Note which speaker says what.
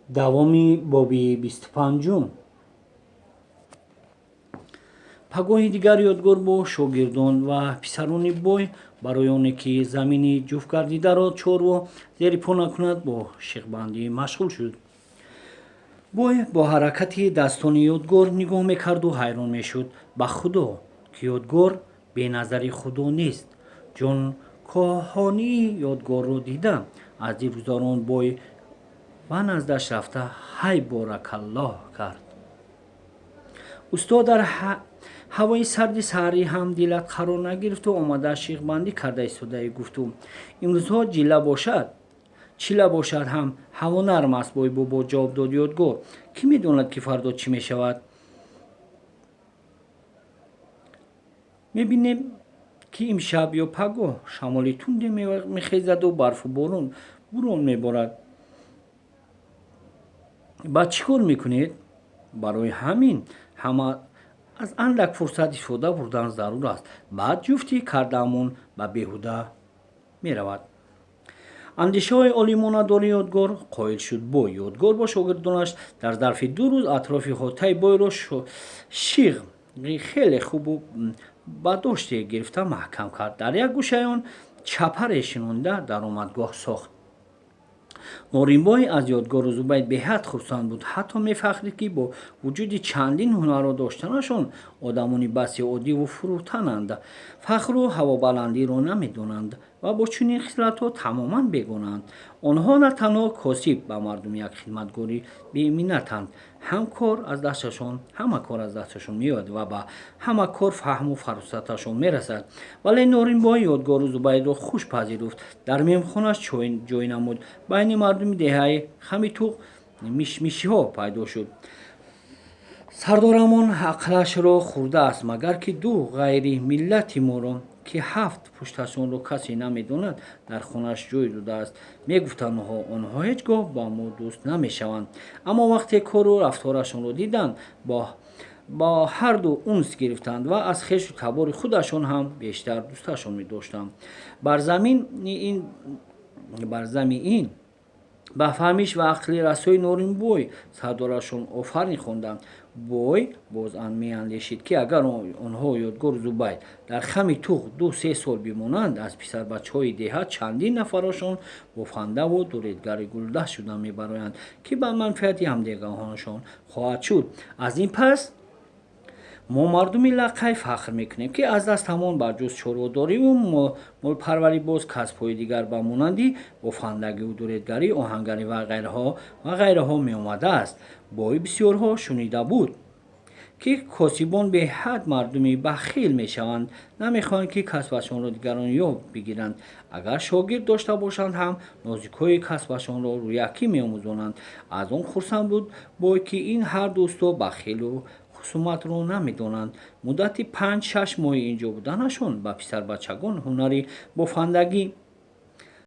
Speaker 1: Давоми боби 25-ум. Пагоҳи дигар Ёдгор бо шогирдон ва писарони бой барои оне ки замини ҷуфтгардидаро чорво зери по накунад, бо шиғбандӣ машғул шуд. Бой бо ҳаракати дастони Ёдгор нигоҳ мекарду ҳайрон мешуд: ба Худо, ки Ёдгор беназари Худо нест. Ҷонкоҳонии Ёдгорро дида, аз дилгузарон бой ба наздаш рафта, ҳай боракаллоҳ кард. Устод, дар ҳавои сарди саҳарӣ ҳам дилат қарор нагирифту омада шиғбандӣ карда истодаӣ, гуфту. Имрӯзҳо ҷила бошад, чила бошад ҳам ҳаво нарм аст, бой бобо, ҷавоб дод Ёдгор. Кӣ медонад, ки фардо чӣ мешавад? Мебинем, ки имшаб ё пагоҳ шамоли тунде мехезаду барфу борон бурон меборад. Баъд чӣ кор мекунед? Барои ҳамин ҳама аз андак фурсат истифода бурдан зарур аст. Баъд ҷуфтӣ кардаамон ба беҳуда меравад. Андешаҳои олимонадори Ёдгор қоил шуд бой. Ёдгор бо шогирдонаш дар зарфи 2 рӯз атрофи ҳотаи бойро шиғи хеле хубу бадоште гирифта маҳкам кард. Дар як гӯшаи он чапаре шинонда даромадгоҳ сохт. Норинбой аз Ёдгору Зубайд беҳад хурсанд буд. Ҳатто мефахрид, ки бо вуҷуди чандин ҳунарро доштанашон одамони баси оддиву фурӯтананд, фахру ҳавобаландиро намедонанд ва бо чунин хислатҳо тамоман бегонаанд. Онҳо на танҳо косиб, ба мардум як хидматгори беминнатанд. Ҳам кор аз дасташон, ҳама кор аз дасташон меояд ва ба ҳама кор фаҳму фаросаташон мерасад. Вале Норинбой Ёдгору Зубайдро хуш пазируфт. Дар меҳмонхонаш ҷой намуд. Байни мардуми деҳаи Хамитуқ мишмишиҳо пайдо шуд. Сардорамон ақлашро хӯрдааст, магар ки ду ғайри миллати моро, ки ҳафт пушташонро касе намедонад, дар хонааш ҷой додааст, мегуфтанд онҳо. Онҳо ҳеҷ гоҳ ба мо дӯст намешаванд. Аммо вақте кору рафторашонро диданд, бо ҳарду унс гирифтанд ва аз хешу табори худашон ҳам бештар дӯсташон медоштанд. Бар зами ин ба фаҳмиш ва ақли расои Норинбой сардорашон офарин хонданд. Бой боз меандешид, ки агар онҳо, Ёдгору Зубайд, дар хами туғ 2-3 сол бимонанд, аз писарбачаҳои деҳа чандин нафарашон бофандаву дуредгари гулдаст шуда мебароянд, ки ба манфиати ҳамдеҳагонашон хоҳад шуд. Аз ин пас мо мардуми лақай фахр мекунем, ки аз дастамон ба ҷуз чорводориву молпарварӣ боз касбҳои дигар ба монанди бофандагиву дуредгарӣ, оҳангарӣ ва ғайраҳо ва ғайраҳо меомадааст. Бой бисёрҳо шунида буд, ки косибон беҳад мардуми бахил мешаванд, намехоҳанд, ки касбашонро дигарон ёд бигиранд. Агар шогирд дошта бошанд ҳам нозикҳои касбашонро рӯякӣ меомӯзонанд. Аз он хурсанд буд бой, ки ин ҳарду усто бахилу хусуматро намедонанд. Муддати 5-6 моҳи инҷо буданашон ба писарбачагон ҳунари бофандагӣ